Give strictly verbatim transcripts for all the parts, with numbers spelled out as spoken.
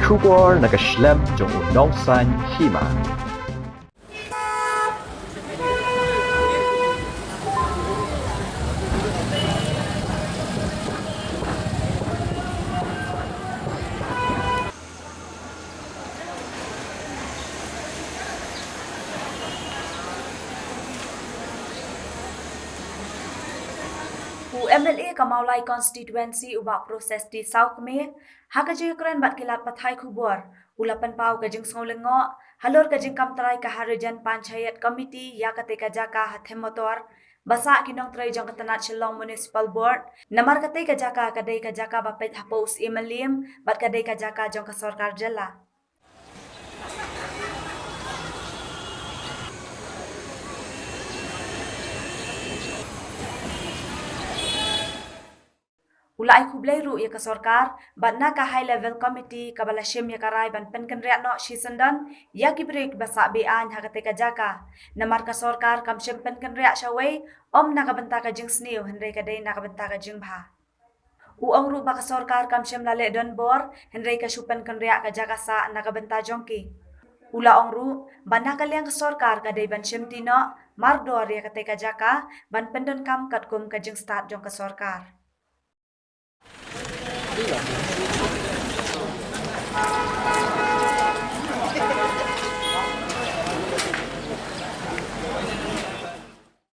Khubor na ka shlem jong u nongsan hima. U M L A ka Mawlai Constituency u Bah Proses T Sawkmie, ha ka jingkren bad ki lad pathai khubor, u la pynpaw ka jingsngewlyngngoh halor ka jingkam trai ka Harijan Panchayat Committee ïa katei ka jaka ha Themmotor, ba sah ki nongtrei jong ka tnat Shillong Municipal Board, namar katei ka jaka ka dei ka jaka ba peit hapoh u Syiem Mylliem bad ka dei ka jaka jong ka sorkar jylla. U la ai khublei ruh ïa ka sorkar bad na ka High Level Committee kaba la shim ïa ka rai ban pynkynriah noh shisyndon ïa ki briew kiba sah be-aiñ ha katei ka jaka. Namar ka sorkar kam shym pynkynriah shawei, ym na ka bynta ka jingsniew, hynrei ka dei na ka bynta ka jingbha. U ong ruh ba ka sorkar kam shym la leh donbor, hynrei ka shu pynkynriah ka jaka sah na ka bynta jong ki. U la ong ruh ba na ka liang ka sorkar ka dei ban shimti noh mardor ïa katei ka jaka ban pyndonkam katkum ka jingstad jong ka sorkar.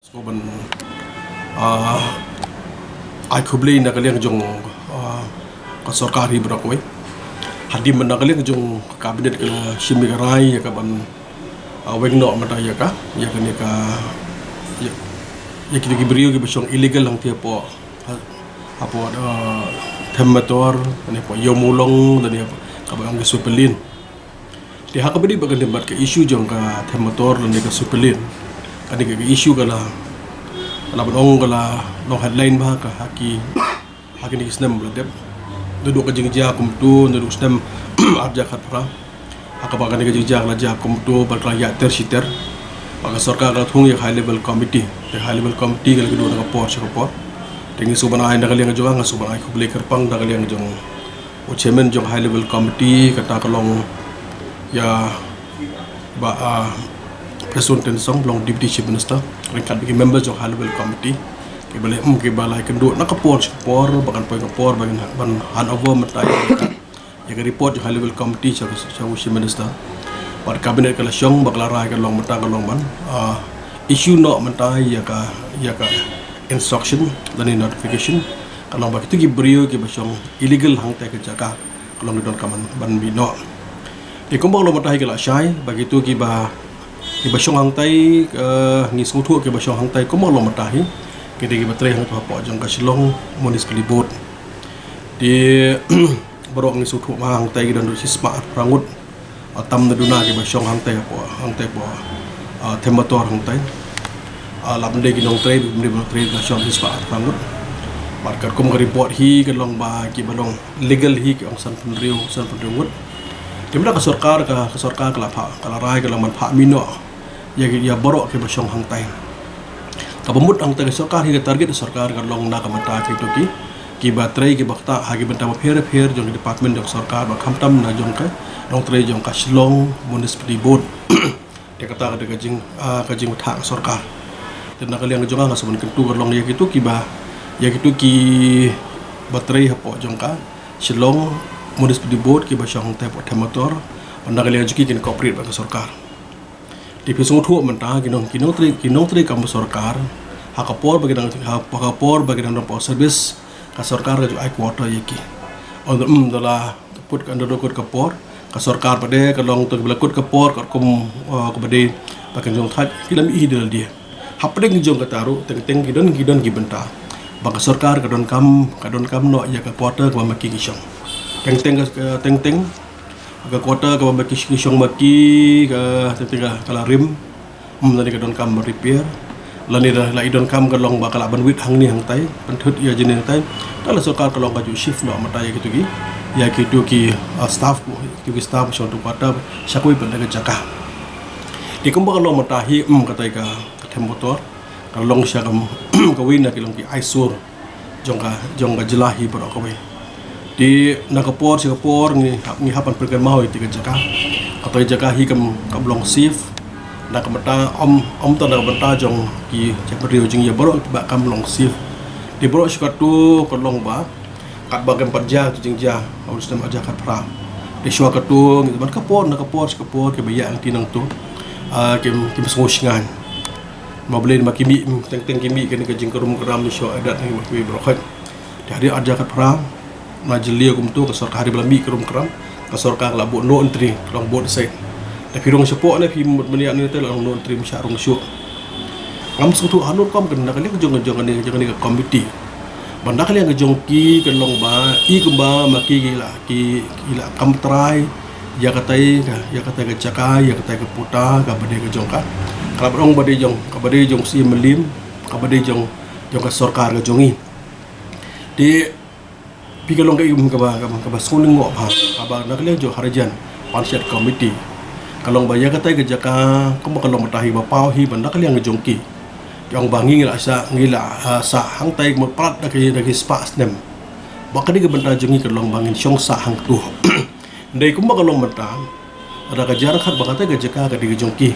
Sngewbha ban, ah, ai khublei na ka liang jong, ah, ka sorkar hi baroh kawei. Hadien ba na ka liang jong ka cabinet ka la shim ïa ka rai ïa ka ban, ah, weng noh mynta ïa ka, ïa kane ka, ïa, ïa kine ki briew kiba shong illegal hangtei hapoh, ha, hapoh, ah, Themmotor, ne hapoh Ïew Mawlong, ne hapoh kaba ong ka Super Lane. Te ha kaba ïadei bad kane bad ka issue jong ka Themmotor lane ka Super Lane, kane ka issue ka la, ka la ban ong ka la long headline bha ka ha ki, ha kine ki snem ba la dep. Naduh ka jingjia kumto, naduh snem ar hajar khatphra, ha kaba kane ka jingjia ka la jia kumto bad ka la ïaid ter shi ter. Bad ka sorkar ka la thung ïa ka High Level Committee. Te High Level Committee ka la kynduh na ka por sha ka por. Te ngi sngewbha ban ai na ka liang jong nga, nga sngewbha ban ai khublei kyrpang na ka liang jong u chairman jong High Level Committee, kata ka long ïa Bah, ah, Prestone Tynsong, ba long Deputy Chief Minister, ryngkat bad ki member jong High Level Committee, kiba la, mm, kiba la ïakynduh na ka por sha ka por, ba kan poi ka por, ba kan, ban hand over mynta ïa ka, ïa ka report jong High Level Committee sha, sha u Chief Minister. Bad cabinet ka la shong, ba ka la rai ka long mynta ka long ban, ah, issue noh mynta ïa ka, ïa ka instruction lane notification, ka long ba kito ki briew kiba shong illegal hangtei ka jaka, ka long ki donkam ban, ban mih noh. Te kumba ka long mynta hi ka la shai ba kito kiba, kiba shong hangtei, eh, ngi sngewthuh kiba shong hangtei kumba ka long mynta hi ki dei kiba trei hangtei hapoh jong ka Shillong Municipal Board. Te baroh ngi sngewthuh ba hangtei ki don ruh shispah arphew phra ngut. Ah, tam na duna kiba shong hangtei hapoh, hangtei hapoh, ah, Themmotor hangtei. Ah, lada ym dei ki nongtrei, ym dei ki nongtrei, ki la shong shispah arphew phra ngut. Bad katkum ka report hi ka long ba kiba long legal hi ki ong sanphew hynriew, sanphew hynriew ngut. Te mynta ka sorkar ka, ka sorkar ka la phah, ka la rai ka long ban phah mih noh ïa ki, ïa baroh kiba shong hangtei. Kaba mut hangtei ka sorkar hi, ka target ka sorkar ka long na ka bynta kito ki, kiba trei kiba ktah ha ki bynta bapher bapher jong ki department jong ka sorkar, bad khamtam na jong ka nongtrei jong ka Shillong Municipal Board. Te kata ka dei ka jing, ah, ka jingbatai ka sorkar. Te na ka liang jong nga, nga sngewbha ban kyntu ka long ïa kito kiba, ïa kito kiba trei hapoh jong ka Shillong Municipal Board kiba shong hangtei hapoh Themmotor, bad na ka liang jong ki kin cooperate bad ka sorkar. Te phi sngewthuh mynta ki nong, ki nongtrei, ki nongtrei kam sorkar, ha ka por ba ki dang, ha ka por ba ki dang don hapoh service, ka sorkar ka ju ai quarter ïa ki. Ynda, mm, ynda la kut ka, ynda la kut ka por, ka sorkar pat de ka long to kiba la kut ka por, katkum, eh, kaba dei ba kin jong thait, ki la mih hi da lade. Hapdeng jong kata ruh, teng teng ki don, ki don ki bynta ba ka sorkar ka donkam, ka donkam noh ïa ka quarter kaba ma ki ki shong. Teng teng ka, teng teng ka quarter kaba ma ki ki shong ma ki, ka, teng teng ka, ka la rim. Ym, lane ka donkam repair, lane la, la i donkam ka long ba ka lah ban wit hangne hangtai, pynthut ïa jingïadei hangtai. Te la sorkar ka long ka ju shift noh mynta ïa kito ki, ïa kito ki, ah, staff, kito ki staff shong to quarter sha kawei pat ka jaka. Te kumba ka long mynta hi, ym, katai ka, ka Themmotor ka long sha ka, kawei na ki long ki eyesore jong ka, jong ka jylla hi baroh kawei. Te na ka por sha ka por ngi hap, ngi hap ban pynkynmaw ïa kata ka jaka. Kata ka jaka hi kam, kam long safe. Na ka bynta ym, ym tang na ka bynta jong ki jaitbynriew jong ngi baroh, ba kam long safe. Te baroh sha kato ka long ba katba kam pat jia tu jingjia ha u snem ar hajar khatphra. Te shuwa kato ngi ban ka por na ka por sha ka por kiba ïa lynti nangto, ah, kim, kim sngew shngaiñ. Ba balei, ba ki mih, teng teng ki mih kane ka jingkrum kram shuwa adat ngi ba kiba baroh khoit. Te hadien ar hajar khatphra na jylliew kumto ka sorkar, hadien ba la mih krum kram, ka sorkar ka la buh no entry, ka long buh sait. Te phi rung shapoh ne phi mut ban ïa ne te la long no entry, ym shah rung shuh. Ngam sngewthuh hano rukom ka na ka liang jong, jong kane, jong kane ka komiti. Ba na ka liang jong ki ka long ba i kumba ma ki ki la, ki, ki la kam trai ïa katai ka, ïa katai ka jaka, ïa katai ka puta kaba dei ka jong ka. Kaba ong ba dei jong, kaba dei jong Syiem Mylliem, kaba dei jong, jong ka sorkar ka jong i. Te phi, ka long kaei kaba, kaba, kaba sngewlyngngoh bha, kaba na ka liang jong Harijan Panchayat Committee ka long ba ïa katai ka jaka kumba ka long mynta hi ba paw hi ba na ka liang jong ki. Ki ong ba ngi la sah, ngi la, ah, sah hangtai mut palat da ki, da ki spah snem. Ba ka dei ka bynta jong ngi ka long ba ngin shong sah hangto. Dei kumba ka long mynta, lada ka jia ryngkat ba katai ka jaka ka dei ka jong ki.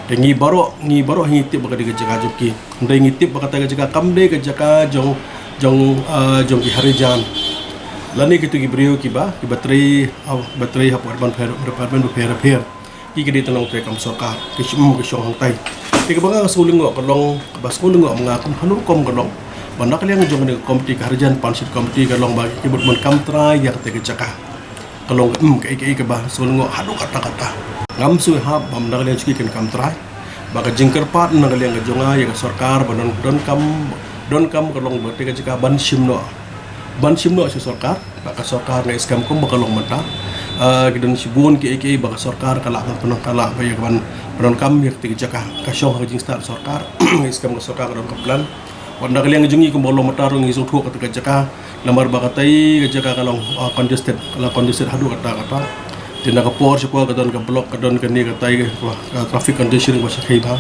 Te ngi baroh, ngi baroh ngi tip ba ka dei ka jaka jong ki. Hynrei ngi tip ba katai ka jaka kam dei ka jaka jong, jong, ah, jong ki Harijan. Lane kito ki briew kiba, kiba trei, ah, ba trei hapoh department bapher, department bapher bapher. Ki ka dei tang nongtrei kam sorkar, ki shim, ki shong hangtai. Te kaba nga sngewlyngngoh ka long, kaba sngewlyngngoh ma nga kum hano rukom ka long ba na ka liang jong kane ka komiti, ka Harijan Panchayat Committee ka long ba ki mut ban kam trai ïa katai ka jaka. Ka long, hmm, kaei kaei kaba sngewlyngngoh haduh katta katta. Ngam sngewhap ba na ka liang jong ki kin kam trai. Ba ka jingkyrpad na ka liang ka jong nga ïa ka sorkar ba don, donkam, donkam ka long ba katai ka jaka ban shim noh, ban shim noh sha sorkar. Ba ka sorkar nga i skhem kumba ka long mynta, ah, ki don shibun kiei kiei ba ka sorkar ka lah ban pyndonkam, ka lah ba ïa ka ban pyndonkam ïa katai ka jaka. Ka shong ha ka jingstad sorkar, nga i skhem ka sorkar ka don ka plan. Wat na ka liang jong ngi kumba ka long mynta ruh ngi sngewthuh katai ka jaka. Namar ba katai ka jaka ka long, ah, congested, ka long congested haduh katta katta. Te na ka por sha ka por ka don ka block, ka don kane katai ka, ka traffic congestion ba shakei bha.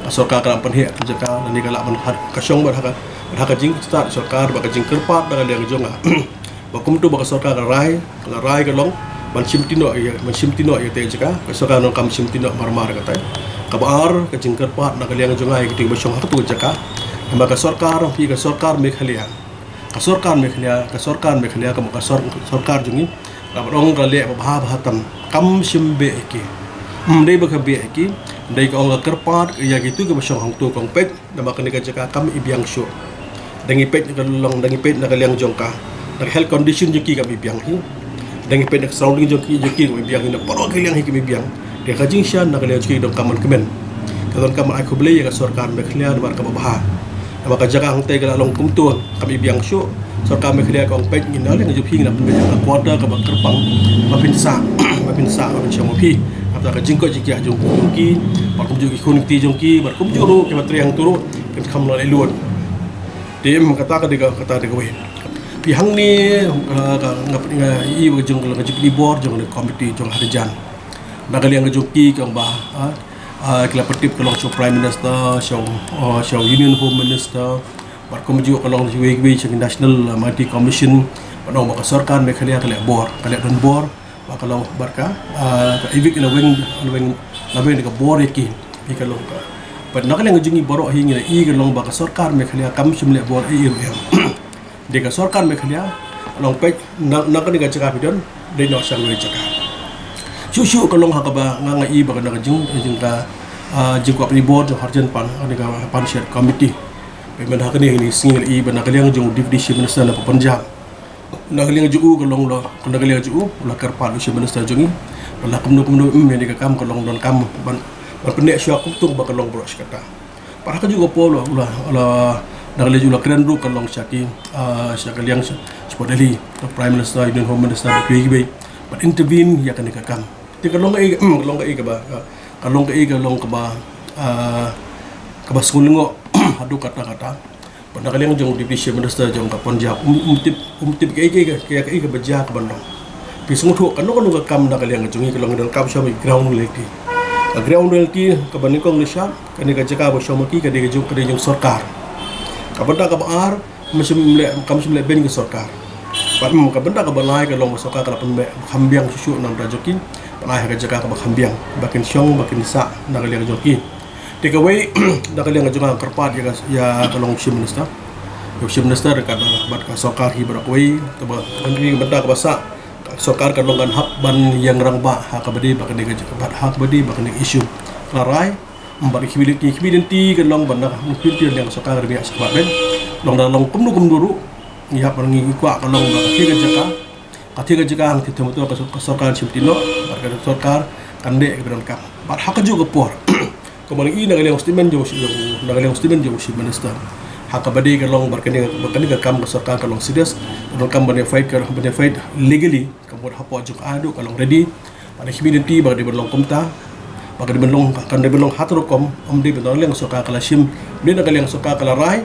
Ka sorkar ka lah pynheh ka jaka, lane ka lah ban hat, ka shong bad ha ka, bad ha ka jingstad sorkar, bad ka jingkyrpad na ka liang jong nga. Ba kumto ba ka sorkar ka rai, ka la rai ka long ban shimti noh ïa, ban shimti noh ïa katai ka jaka, ka sorkar donkam shimti noh marmar katai. Kaba ar, ka jingkyrpad na ka liang jong nga ïa kito kiba shong ha kato ka jaka. Namar ka sorkar, phi, ka sorkar Meghalaya. Ka sorkar Meghalaya, ka sorkar Meghalaya, ka, ka sor-, sorkar jong ngi, kaba ong ka leh ba bha bha tam, kam shym beh ïa ki. Ym dei ba ka beh ïa ki, dei ka ong ka kyrpad ïa kito kiba shong hangto, ka ong peit, namar kane ka jaka kam i biang shuh. Dang i peit na ka long, dang i peit na ka liang jong ka, na ka health condition jong ki kam i biang hi. Dang i peit na ka surrounding jong ki, jong ki kam i biang hi, na baroh ki liang hi kam i biang. Te ka jingshisha na ka liang jong ki donkam ban kmen. Ka donkam ban ai khublei ïa ka sorkar Meghalaya namar kaba bha. Namar ka jaka hangtai ka la long kumto, kam i biang shuh. Sorkar Meghalaya ka ong peit, ngi na liang jong phi ngi na pynbeit ka quarter kaba kyrpang, ba phin sah, ba phin sah, ba phin shong ma phi. Hangta ka jingkoit jingkhiah jong ki, bad kumjuh ki khun ki kti jong ki, bad kumjuh ruh kiba trei hangto ruh kin kham leh lut. Te, em, kata ka dei ka, kata dei kawei. Phi, hangne, ah, ka, nga, nga i ba ka jong ka jingpynbor jong ka komiti jong Harijan. Na ka liang ka jong ki ka ong ba, ah, ah, ki la pyntip ka long sha u Prime Minister, sha u, ah, sha u Union Home Minister, bad kumjuh ka long sha kiwei kiwei sha ki National, ah, Minority Commission, bad ong ba ka sorkar Meghalaya ka leh bor, ka leh don bor, ba ka long bad ka, ah, ka evict ïa la weng, la weng, la weng da ka bor ïa ki, ïa ka long ka. Bad na ka liang ka jong ngi baroh hi ngi la i ka long ba ka sorkar Meghalaya kam shym leh bor ei ei ruh em. Dei ka sorkar Meghalaya, long peit, na, na kane ka jaka phi don, dei noh sha kawei jaka. Shuh shuh ka long ha kaba nga, nga i ba ka na ka jing, jing ka, ah, jingkwah pynbor jong Harijan Pan, kane ka Panchayat Committee. Pynban ha kane, kane ka sngi nga i ba na ka liang jong u Deputy Chief Minister na ka Punjab. Na ka liang jong u ka long la, na ka liang jong u, la kyrpad u Chief Minister jong ngi. Ba la kumno kumno, em, ïa kane ka kam ka long donkam ban, ban pynneh shuwa kumto ba ka long baroh shi katta. Bad ha kajuh ka por la, la, la, na ka liang jong u la kren ruh ka long sha ki, ah, sha ka liang sha, shapoh Delhi, ka Prime Minister, Union Home Minister, bad kiwei kiwei, ban intervene ïa kane ka kam. Te ka long kaei, em, ka long kaei kaba, ka, ka long kaei ka long kaba, ah, kaba sngewlyngngoh haduh katta katta. Bad na ka liang jong u Deputy Chief Minister jong ka Punjab, um, um tip, um tip kaei kaei ka, kaei kaei kaba jia kaban long. Phi sngewthuh kano kano ka kam na ka liang jong ngi ka long, ngi donkam shuwa ground reality. Ka ground reality kaba nyngkong nyngshap, kane ka jaka ba shong ma ki ka dei ka jong, ka dei jong sorkar. Ka bynta kaba ar, kam shym leh, kam shym leh beiñ ka sorkar. Bad, mm, ka bynta kaba lai ka long ba sorkar ka la pynbeit kham biang shuh shuh na ka bynta jong ki, pynai ha ka jaka kaba kham biang ba kin shong ba kin sah na ka liang jong ki. Te kawei na ka liang jong nga kyrpad ïa ka, ïa ka long Chief Minister, ïa u Chief Minister ka bad ka sorkar hi baroh kawei, kaba ka bynta kaba sah ka sorkar ka long kan hap ban ïeng rangbah ha kaba dei ba kane ka, ha kaba dei ba kane ka issue. Ka la rai, bad ki khmih lynti, ki khmih lynti ka long ban da, ki khmih lynti ka sorkar ka dei ba ïa sah bad long da long kumno kumno ruh, ngi hap ban ngi kwah ka long ba ka thie ka jaka, ka thie ka jaka hangtei te motor ka sor-, ka sorkar shim ti noh, bad ka sorkar kan leh kaba donkam. Bad ha kajuh ka por, kumba ngi i na ka liang statement jong u, na ka liang statement jong u Chief Minister, ha kaba dei ka long ba kane, ba kane ka kam ka sorkar ka long serious, ka donkam ban ïa fight, ka ban ïa fight legally. Ka mut hapoh jong ka adu ka long ready. Bad ngi khmih lynti ba ka dei ban long kumta, ba ka dei ban long, kan dei ban long ha kato ka rukom, ym dei ban na ka liang sorkar ka la shim, ym dei na ka liang sorkar ka la rai.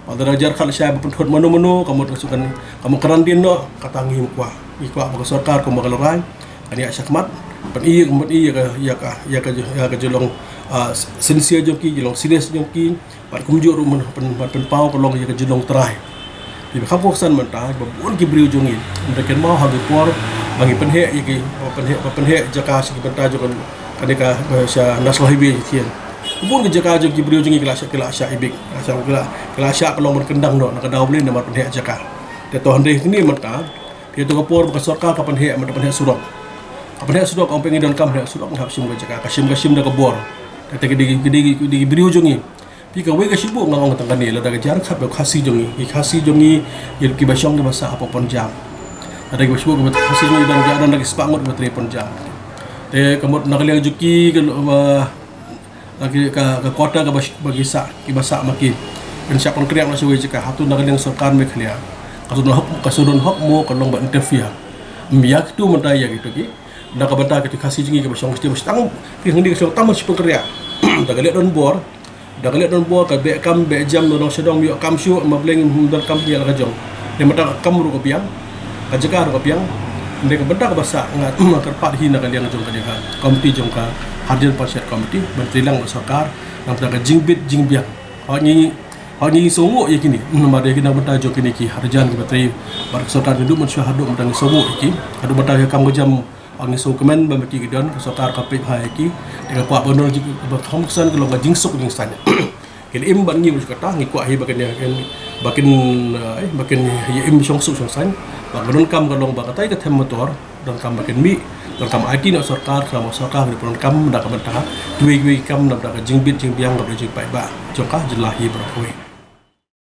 Bad lada jar khat lashai ba pynthut mano mano, ka mut ka sorkar, ka mut ka randin noh, kata ngim kwah. Ngi kwah ba ka sorkar kumba ka la rai kan ïa shakmat, ban i, ban i ïa ka, ïa ka, ïa ka, ïa ka jinglong, ah, sincere jong ki, jinglong serious jong ki. Bad kumjuh ruh ban pyn, ban pynpaw ka long ïa ka jinglong trai. Te ba kham kongsan mynta ba bun ki briew jong ngi, mynta kin maw ha ki por ba ngi pynheh ïa ki, ba pynheh, ba pynheh jaka sha ki bynta jong kane ka, ba sha National Highway sha ki. Bun ki jaka jong ki briew jong ngi ki la shah, ki la shah ibik, ki la shah, ki la, ki la shah ka long ban kyndang noh na ka daw Blei namar pynheh jaka. Te to hynrei kine mynta, te to ka por ba ka sorkar ka pynheh, mynta pynheh surok. Ka pynheh surok, ong phi ngi donkam pynheh surok, ngi hap shim ka jaka, ka shim, ka shim da ka bor. Te, te ki dei, ki dei, ki dei ki briew jong ngi. Phi kawei ka shibun nga ong tang kane, lada ka jar khat ba Khasi jong ngi, ki Khasi jong ngi, ïa kiba shong kiba sah hapoh Punjab. Lada kiba shibun kiba Khasi jong ngi dang ïa dang da ki spah ngut kiba trei Punjab. Te ka mut na ka liang jong ki ka, ba, la ki ka, ka quarter kaba sh-, ba ki sah, kiba sah ma ki. Kan shah pynkhreh na shawei jaka, hato na ka liang sorkar Meghalaya ka shu don hok, ka shu don hok mo ka long ba interfere. Ym ïa kito mynta ïa kito ki. Na ka bynta kito Khasi jong ngi kiba shong, kiba shong tang, ki hangne ki shong tang ban shu pynkhreh. Da ka leh don bor, da ka leh don bor ka beh kam beh jam, don sha dong ïoh kam shuh, ma Blei ngim don kam ïa la ka jong. Te mynta ka kam ruh ka biang, ka jaka ruh ka biang. Te ka bynta kaba sah nga, nga kyrpad hi na ka liang jong kane ka komiti jong ka Harijan Panchayat Committee ban trei lang bad sorkar na ka bynta ka jingbit jingbiang. Hooid ngi, hooid ngi sngewnguh ïa kine, namar ïa kine na ka bynta jong kine ki harijan kiba trei bad ka sorkar, ngi duh mynshuwa haduh mynta ngi sngewnguh ïa ki, haduh mynta ka kam ka jam. Ngi sngewkmen ba ma ki ki don, ka sorkar ka peit bha ïa ki. Te nga kwah ban ong jingkyrpad kham kongsan ka long ka jingsuk jingsaiñ. Ki la im bad ngi, bad kata ngi kwah hi ba kin, ba kin, eh, ba kin ïa im shongsuk shongsaiñ. Ba ka donkam ka long ba katai ka them motor donkam ba kin mih, donkam aiti na sorkar, ka long ba sorkar ka donkam da ka bynta kiwei kiwei ki kam, da ka jingbit jingbiang, da ka jingpaidbah jong ka jylla hi baroh kawei.